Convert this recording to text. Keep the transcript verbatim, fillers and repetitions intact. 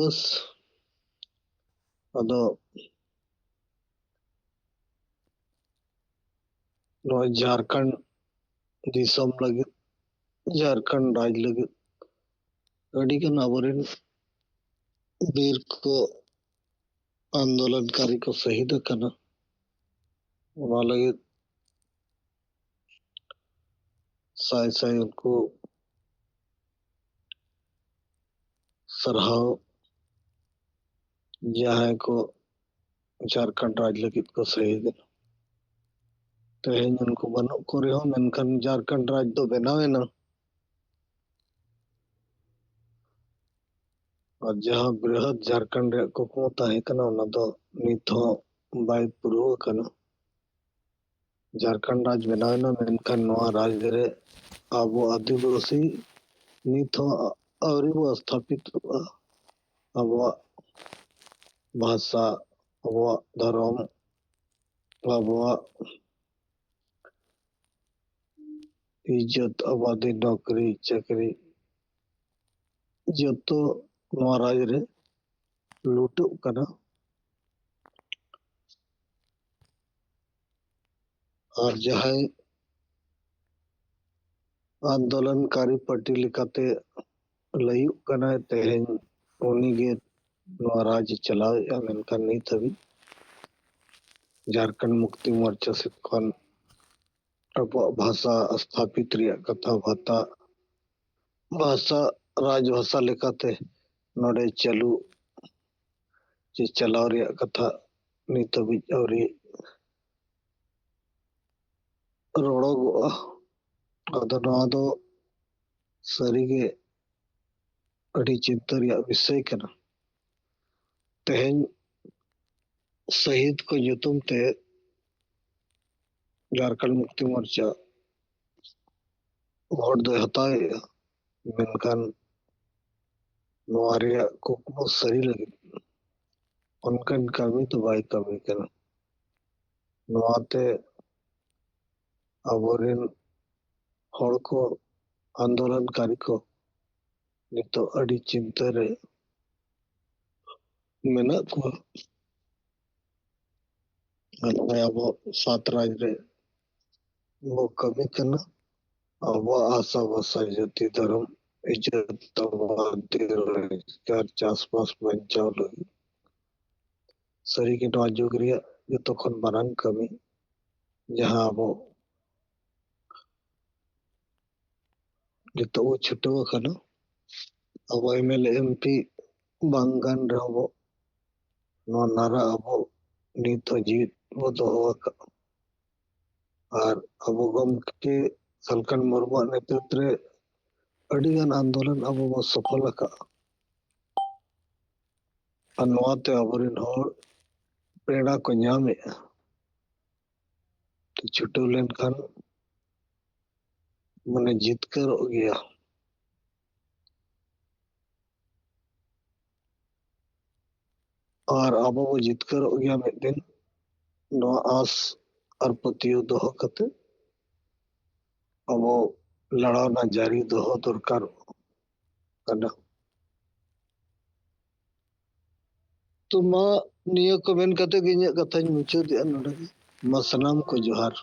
ᱵᱟᱥ, ᱟᱫᱚ ᱱᱚᱣᱟ ᱡᱷᱟᱲᱠᱷᱚᱸᱰ ᱫᱤᱥᱚᱢ ᱞᱟᱹᱜᱤᱫ, ᱡᱷᱟᱲᱠᱷᱚᱸᱰ ᱨᱟᱡᱽ ᱞᱟᱹᱜᱤᱫ ᱟᱹᱰᱤᱜᱟᱱ ᱟᱵᱚᱨᱮᱱ ᱵᱤᱨ ᱠᱚ, ᱟᱱᱫᱳᱞᱚᱱᱠᱟᱨᱤ ᱠᱚ ᱥᱟᱹᱦᱤᱫ ᱟᱠᱟᱱᱟ᱾ ᱚᱱᱟ ᱞᱟᱹᱜᱤᱫ ᱥᱟᱭ ᱥᱟᱭ ᱩᱱᱠᱩ ᱥᱟᱨᱦᱟᱣ, ᱡᱟᱦᱟᱸᱭ ᱠᱚ ᱡᱷᱟᱲᱠᱷᱚᱸᱰ ᱨᱟᱡᱽ ᱞᱟᱹᱜᱤᱫ ᱠᱚ ᱥᱟᱹᱦᱤᱫ ᱮᱱᱟ᱾ ᱛᱮᱦᱮᱧ ᱩᱱᱠᱩ ᱵᱟᱹᱱᱩᱜ ᱠᱚ ᱨᱮᱦᱚᱸ, ᱢᱮᱱᱠᱷᱟᱱ ᱡᱷᱟᱲᱠᱷᱚᱸᱰ ᱨᱟᱡᱽ ᱫᱚ ᱵᱮᱱᱟᱣ ᱮᱱᱟ᱾ ᱟᱨ ᱡᱟᱦᱟᱸ ᱵᱨᱤᱦᱚᱫ ᱡᱷᱟᱲᱠᱷᱚᱸᱰ ᱨᱮᱭᱟᱜ ᱠᱩᱠᱢᱩ ᱛᱟᱦᱮᱸ ᱠᱟᱱᱟ, ᱚᱱᱟ ᱫᱚ ᱱᱤᱛ ᱦᱚᱸ ᱵᱟᱭ ᱯᱩᱨᱟᱹᱣ ᱟᱠᱟᱱᱟ᱾ ᱡᱷᱟᱲᱠᱷᱚᱸᱰ ᱨᱟᱡᱽ ᱵᱮᱱᱟᱣ ᱮᱱᱟ, ᱢᱮᱱᱠᱷᱟᱱ ᱱᱚᱣᱟ ᱨᱟᱡᱽ ᱨᱮ ᱟᱵᱚ ᱟᱹᱫᱤᱵᱟᱹᱥᱤ ᱱᱤᱛ ᱦᱚᱸ ᱟᱹᱣᱨᱤ ᱵᱚ ᱥᱛᱷᱟᱯᱤᱛᱚᱜᱼᱟ᱾ ᱟᱵᱚᱣᱟᱜ ᱵᱷᱟᱥᱟ, ᱟᱵᱚᱣᱟᱜ ᱫᱷᱚᱨᱚᱢ, ᱟᱵᱚᱣᱟᱜ ᱤᱡᱽᱡᱚᱛ, ᱟᱵᱟᱫᱤ, ᱱᱚᱠᱨᱤ, ᱪᱟᱹᱠᱨᱤ, ᱡᱚᱛᱚ ᱱᱚᱣᱟ ᱨᱟᱡᱽ ᱨᱮ ᱞᱩᱴᱚᱜ ᱠᱟᱱᱟ᱾ ᱟᱨ ᱡᱟᱦᱟᱸᱭ ᱟᱱᱫᱳᱞᱚᱱᱠᱟᱨᱤ ᱯᱟᱨᱴᱤ ᱞᱮᱠᱟᱛᱮ ᱞᱟᱹᱭᱩᱜ ᱠᱟᱱᱟᱭ ᱛᱮᱦᱮᱧ, ᱩᱱᱤᱜᱮ ᱱᱚᱣᱟ ᱨᱟᱡᱽ ᱮ ᱪᱟᱞᱟᱣᱮᱫᱼᱟ, ᱢᱮᱱᱠᱷᱟᱱ ᱱᱤᱛ ᱦᱟᱹᱵᱤᱡ ᱡᱷᱟᱲᱠᱷᱚᱸᱰ ᱢᱩᱠᱛᱤ ᱢᱳᱨᱪᱟ ᱥᱮᱫ ᱠᱷᱚᱱ ᱟᱵᱚᱣᱟᱜ ᱵᱷᱟᱥᱟ ᱥᱛᱷᱟᱯᱤᱛ ᱨᱮᱭᱟᱜ ᱠᱟᱛᱷᱟ, ᱵᱷᱟᱛᱟ, ᱵᱷᱟᱥᱟ, ᱨᱟᱡᱽ ᱵᱷᱟᱥᱟ ᱞᱮᱠᱟᱛᱮ ᱱᱚᱰᱮ ᱪᱟᱹᱞᱩ ᱪᱮ ᱪᱟᱞᱟᱣ ᱨᱮᱭᱟᱜ ᱠᱟᱛᱷᱟ ᱱᱤᱛ ᱦᱟᱹᱵᱤᱡ ᱟᱹᱣᱨᱤ ᱨᱚᱲᱚᱜᱚᱜᱼᱟ᱾ ᱟᱫᱚ ᱱᱚᱣᱟ ᱫᱚ ᱥᱟᱹᱨᱤᱜᱮ ᱟᱹᱰᱤ ᱪᱤᱱᱛᱟᱹ ᱨᱮᱭᱟᱜ ᱵᱤᱥᱚᱭ ᱠᱟᱱᱟ᱾ ᱛᱮᱦᱮᱧ ᱥᱟᱹᱦᱤᱫ ᱠᱚ ᱧᱩᱛᱩᱢ ᱛᱮ ᱡᱷᱟᱲᱠᱷᱚᱸᱰ ᱢᱩᱠᱛᱤ ᱢᱳᱨᱪᱟ ᱵᱷᱳᱴ ᱫᱚᱭ ᱦᱟᱛᱟᱣᱮᱫᱼᱟ, ᱢᱮᱱᱠᱷᱟᱱ ᱱᱚᱣᱟ ᱨᱮᱭᱟᱜ ᱠᱩᱠᱢᱩ ᱥᱟᱹᱨᱤ ᱞᱟᱹᱜᱤᱫ ᱚᱱᱠᱟᱱ ᱠᱟᱹᱢᱤ ᱫᱚ ᱵᱟᱭ ᱠᱟᱹᱢᱤ ᱠᱟᱱᱟ᱾ ᱱᱚᱣᱟᱛᱮ ᱟᱵᱚᱨᱮᱱ ᱦᱚᱲ ᱠᱚ, ᱟᱱᱫᱳᱞᱚᱱᱠᱟᱨᱤ ᱠᱚ ᱱᱤᱛᱚᱜ ᱟᱹᱰᱤ ᱪᱤᱱᱛᱟᱹ ᱨᱮ ᱢᱮᱱᱟᱜ ᱠᱚᱣᱟ᱾ ᱟᱨ ᱱᱚᱜᱼᱚᱭ ᱟᱵᱚ ᱥᱟᱛ ᱨᱟᱡᱽ ᱨᱮ ᱵᱚ ᱠᱟᱹᱢᱤ ᱠᱟᱱᱟ᱾ ᱟᱵᱚᱣᱟᱜ ᱟᱥᱟ ᱵᱷᱟᱥᱟ, ᱡᱟᱹᱛᱤ, ᱫᱷᱚᱨᱚᱢ, ᱤᱡᱽᱡᱚᱛ, ᱟᱵᱟᱫᱤ, ᱨᱳᱡᱽᱜᱟᱨ, ᱪᱟᱥᱵᱟᱥ ᱵᱟᱧᱪᱟᱣ ᱞᱟᱹᱜᱤᱫ ᱥᱟᱹᱨᱤᱜᱮ ᱱᱚᱣᱟ ᱡᱩᱜᱽ ᱨᱮᱭᱟᱜ ᱡᱚᱛᱚ ᱠᱷᱚᱱ ᱢᱟᱨᱟᱝ ᱠᱟᱹᱢᱤ, ᱡᱟᱦᱟᱸ ᱟᱵᱚ ᱡᱚᱛᱚ ᱵᱚ ᱪᱷᱩᱴᱟᱹᱣ ᱟᱠᱟᱱᱟ᱾ ᱟᱵᱚ M L A, M P ᱵᱟᱝ ᱜᱟᱱ ᱨᱮᱦᱚᱸ ᱵᱚ, ᱱᱚᱣᱟ ᱱᱟᱨᱟ ᱟᱵᱚ ᱱᱤᱛ ᱦᱚᱸ ᱡᱤᱣᱤᱫ ᱵᱚ ᱫᱚᱦᱚ ᱟᱠᱟᱫ᱾ ᱟᱨ ᱟᱵᱚ ᱜᱚᱢᱠᱮ ᱥᱟᱞᱠᱷᱟᱱ ᱢᱩᱨᱢᱩᱣᱟᱜ ᱱᱮᱛᱨᱤᱛᱵ ᱨᱮ ᱟᱹᱰᱤᱜᱟᱱ ᱟᱱᱫᱳᱞᱚᱱ ᱟᱵᱚ ᱵᱚ ᱥᱚᱯᱷᱚᱞ ᱟᱠᱟᱫᱼᱟ᱾ ᱟᱨ ᱱᱚᱣᱟᱛᱮ ᱟᱵᱚᱨᱮᱱ ᱦᱚᱲ ᱯᱨᱮᱨᱚᱱᱟ ᱠᱚ ᱧᱟᱢᱮᱫᱼᱟ᱾ ᱪᱷᱩᱴᱟᱹᱣ ᱞᱮᱱᱠᱷᱟᱱ ᱢᱟᱱᱮ ᱡᱤᱛᱠᱟᱹᱨᱚᱜ ᱜᱮᱭᱟ᱾ ᱟᱨ ᱟᱵᱚ ᱵᱚ ᱡᱤᱛᱠᱟᱹᱨᱚᱜ ᱜᱮᱭᱟ ᱢᱤᱫ ᱫᱤᱱ᱾ ᱱᱚᱣᱟ ᱟᱸᱥ ᱟᱨ ᱯᱟᱹᱛᱭᱟᱹᱣ ᱫᱚᱦᱚ ᱠᱟᱛᱮ ᱟᱵᱚ ᱞᱟᱲᱟᱣᱱᱟ ᱡᱟᱹᱨᱤ ᱫᱚᱦᱚ ᱫᱚᱨᱠᱟᱨᱚᱜ ᱠᱟᱱᱟ᱾ ᱛᱚ ᱢᱟ, ᱱᱤᱭᱟᱹ ᱠᱚ ᱢᱮᱱ ᱠᱟᱛᱮ ᱜᱮ ᱤᱧᱟᱹᱜ ᱠᱟᱛᱷᱟᱧ ᱢᱩᱪᱟᱹᱫᱮᱜᱼᱟ ᱱᱚᱰᱮ ᱜᱮ᱾ ᱢᱟ ᱥᱟᱱᱟᱢ ᱠᱚ ᱡᱚᱦᱟᱨ᱾